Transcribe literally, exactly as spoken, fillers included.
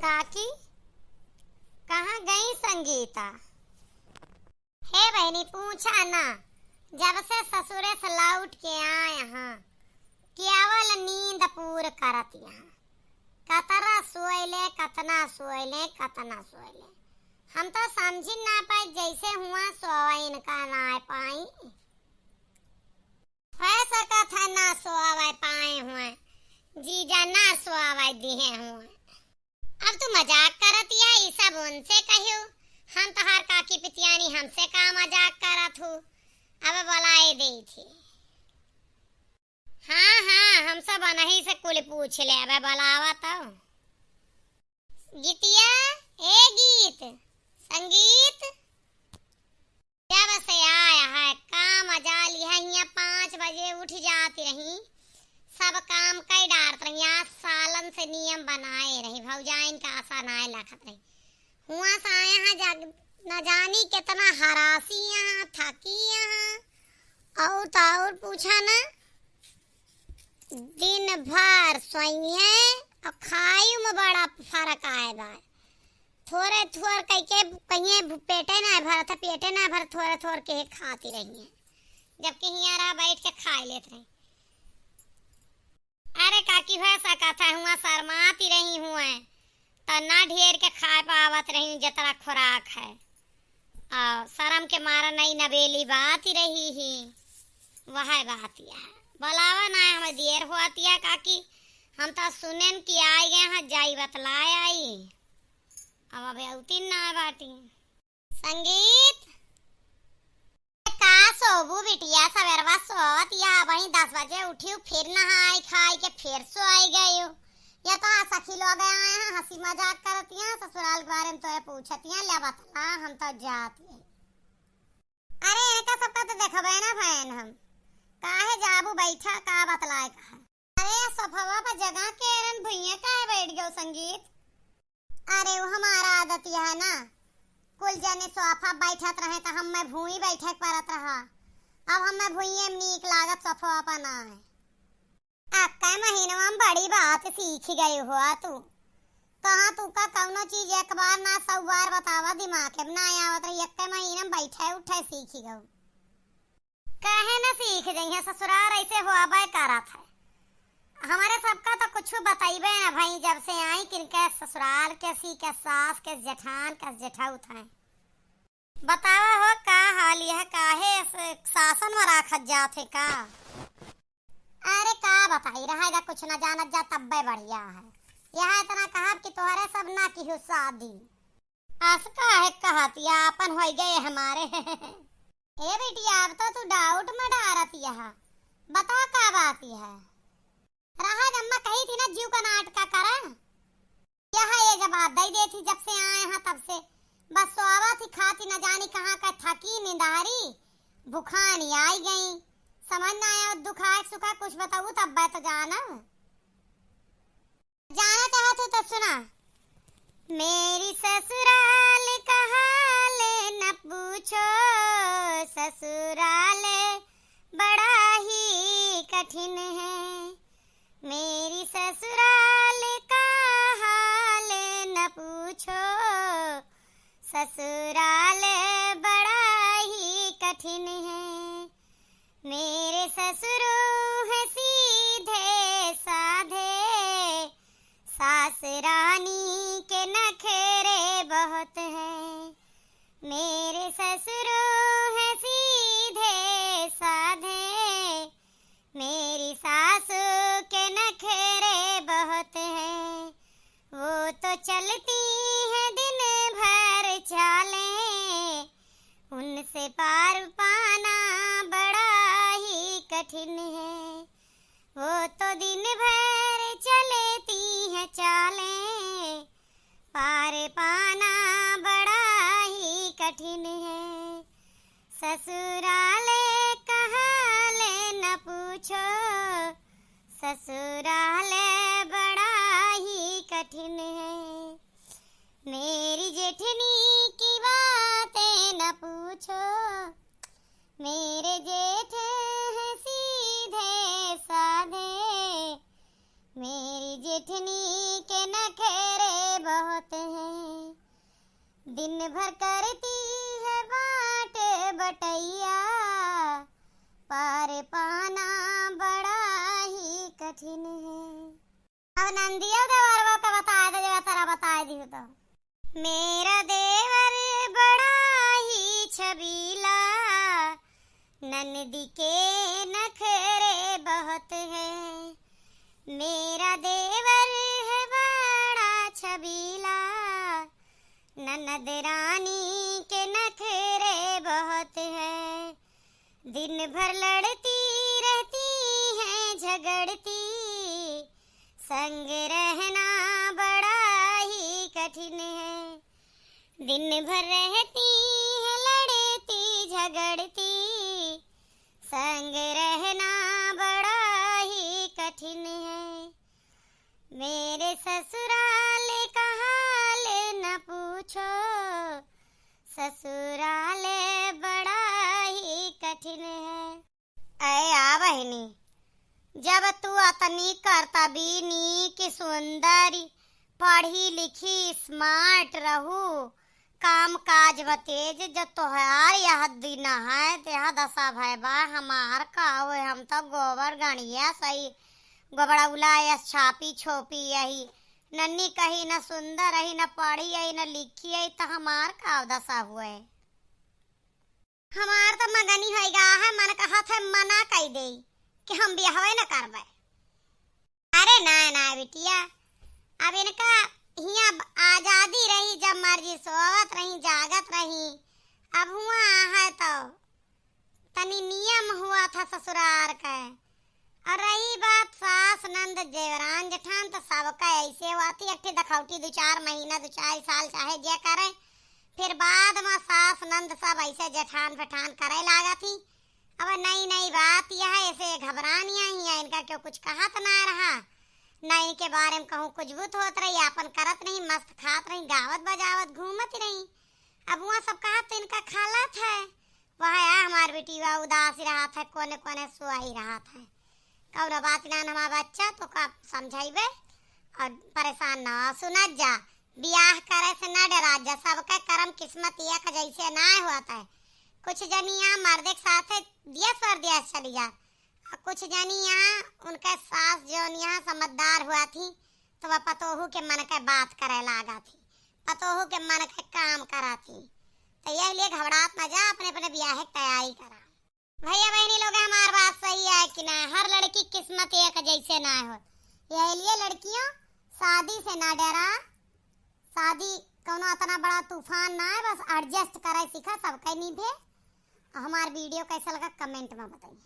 काकी, कहाँ गई संगीता? हे बहिनी, पूछा ना, जब से ससुरे से लौट के आए हाँ, केवल नींद पूर करत यहाँ। कतरा सोए ले, कतना सोए ले, कतना सोए ले। हम तो समझी ना पाई, जैसे हुआ सोवा इनका ना पाई। हो सकत है ना सोवे पाए हुए, जीजा ना सोवे दिहे हुए। अब तू मजाक करत या, ई सब उनसे कहियो, हम तोहार काकी पितियानी, हमसे का मजाक करत हू? अब बोलाए दे थी। हाँ, हाँ, हम सब अनही से कुल पूछ ले, अब बोलावा तो। गीतिया, ए गीत, संगीत, जब से आया है, का मजा लिहा। हियाँ पाँच बजे उठ जाती रही, सब काम कई डारत रही। आज सालन से नियम बनाए रही, भौजाइन का आशा नाय लखत रही। हुआँ से आया है, जग न जानी कितना हरासी यहाँ, थकी यहाँ, और तो और पूछा ना। दिन भर सोइए और खाई में बड़ा फर्क आए बा। थोरे थोर कइके कहिए पेटे ना भरत, पेटे ना भर, थोरे थोर के खाती रही है, जबकि हियाँ रहा बैठ के खाए लेत रही। अरे काकी, हो सकत है हुआँ शर्माती रही हुए, तो ना ढेर के खाए पावत रही, जतरा खुराक है। आ, शर्म के मारा नई नबेली बात ही रही ही। वह बात यह है। बोलावा ना, हमें देर होती है काकी। हम तो सुनेन कि आई गए हैं, जाई बतलाए आई। अब अबे अउतीन ना बाटी। संगीत, का सोबू बिटिया, सवेरवा सोवत या, अबहीं दस बजे उठियो, फिर नहाई खाई के फिर सोई गयो। या तो हाँ सखी लोग आए हैं, हँसी मजाक करतियाँ, ससुराल के बारे में तोरे पूछतियाँ, ले बतला, हम तो जाती है। अरे इनका सबका तो देखबे ना भैन हम, काहे जाबू, बैठा, का बतलाए का है। अरे सोफवा पर जगह के रन भुइये काहे बैठ गयो संगीत? अरे वो हमारा आदत यह है ना, कुल जने सोफा बैठत रहे तो हम मैं भुई बैठे के परत रहा। अब हम मैं भुइये में नीक लागत, सोफवा पर ना है। अक्का महीनवा में बड़ी बात सीख गई हुआ तू। कहाँ तू का कौनो चीज एक बार ना सौ बार बतावा, दिमाग में ना आवत रही, एक महीना में बैठे उठे सीख गऊ। काहे न सीख जइहें, ससुरार ऐसे होबे करत है। हमरे सबका तो कुछ बतइबे न भई, जब से आई किनके ससुराल के सी के सास के जेठान के जेठौत हैं। बतावा हो का हाल यह, काहे स-, सासन में राखत जात है का? अरे का बताई, रहा जा कुछ न जानत जा तब्बे बढ़िया है। यह इतना कहब कि तोहरे सब ना किहु शादी। अस काहे कहत या, आपन होई गए हमारे। ए बिटिया, अब तो तू doubt में डारत यह। बता का बात यह? रहा जम्मा कही थी ना जीव का नाटका करा। यह ये जवाब दई देती जब से आए हैं तब से। बस सोवत ही खाती न जानी कहाँ का थकी निंदारी। भुखानी आई गई। समझ ना आया दुखा सुखा कुछ बताऊ तब तो जानब। जाना चाहत हो तो सुना। मेरी ससुराल का हाल न पूछो, ससुराल बड़ा ही कठिन है। मेरी ससुराल का हाल न पूछो, ससुराल बड़ा ही कठिन है। मेरे ससुरो हैं सीधे साधे, सास रानी के नखरे बहुत हैं। मेरे ससुरो हैं सीधे साधे, मेरी सासू के नखरे बहुत हैं। वो तो चलती हैं दिन भर चाले, उनसे पार पाना बड़ा ही कठिन है। वो तो दिन भर चलती हैं चाले, पार पाना बड़ा ही कठिन है। ससुराल का हाल न पूछो, ससुराल बड़ा ही कठिन है। मेरी जेठनी की बातें न पूछो, मेरे जेठ हैं सीधे साधे। मेरी जेठनी के नखरे बहुत होते हैं। दिन भर करती है बाट बटैया, पार पाना बड़ा ही कठिन है। अब नंदिया देवरवा का बताए दे, जब तारा बताए दी तो। मेरा देवर बड़ा ही छबीला, ननदी के नखरे बहुत है। मेरा देवर है बड़ा छबीला, ननद रानी के नखरे बहुत है। दिन भर लड़ती रहती हैं झगड़ती, संग रहना बड़ा ही कठिन है। दिन भर रहती हैं लड़ती झगड़ती, संग रहना बड़ा ही कठिन है। मेरे ससुराल का हाल न पूछो, ससुराल बड़ा ही कठिन है। अरे आ बहिनी, जब तू अतनी करतबी नीक सुंदर, पढ़ी लिखी स्मार्ट रहू, काम काज में तेज, जब तोहार यह दिन है, त यह दशा भय बा, हमार का होए, हम तो गोबर गणिया सही, गोबड़ा उलायस छापी छोपी यही, नन्नी कही न सुंदर रही, न पढ़ी आई, न लिखी आई, त हमार का दशा हुए। हमार त मगनी होई गा है, मन कहत है मना कई देई कि हम बियाहवे न करबे। अरे ना, ना बिटिया, अब इनका हियाँ आजादी रही, जब मर्जी सोवत रही, जागत रही। अब हुआ है तो तनी नियम हुआ था ससुरार के। और रही बात सास नंद जेवरान जेठान, तो सबका ऐसे हुआ थी, एक ठे दखौटी दो चार महीना, दो चार साल चाहे जे करे, फिर बाद में सास नंद सब ऐसे जेठान फेठान करे लागा थी। अब नई नई बात यह है, ऐसे घबरानिया ही है, इनका क्यों कुछ कहत ना रहा, ना इनके बारे में कहूँ कुछ बुत होत रही, आपन करत रही, मस्त खात रही, गावत बजावत घूमत रही। अब वहाँ सब कहत तो इनका खालत है, वह है हमार बेटी, वह उदास रहत है, कोने कोने सोई रहत है। कौनो बात ना, हमार बच्चा तो का समझाइबे और परेशान ना हो। सुनत जा, बियाह करे से ना डरात जा, सबके करम किस्मत एक जैसे ना होत है। कुछ जनी यहाँ मर्दे के साथे दियस परदेस चली जात, और कुछ जनी यहाँ उनके सास जौन यहाँ समझदार हुआ थी, तो वह पतोहू के मन के बात करे लागा थी, पतोहू के मन के काम करा थी। तो यह लिए घबरात ना जा, अपने अपने बियाह की तैयारी करा। भैया बहनी लोग, हमार बात सही है कि ना? हर लड़की किस्मत एक जैसे ना हो, यह लिए लड़कियों शादी से ना डरा। शादी कौनो इतना बड़ा तूफान ना है, बस एडजस्ट करे सीखा, सबके निभे। हमार वीडियो कैसा लगा कमेंट में बताइए।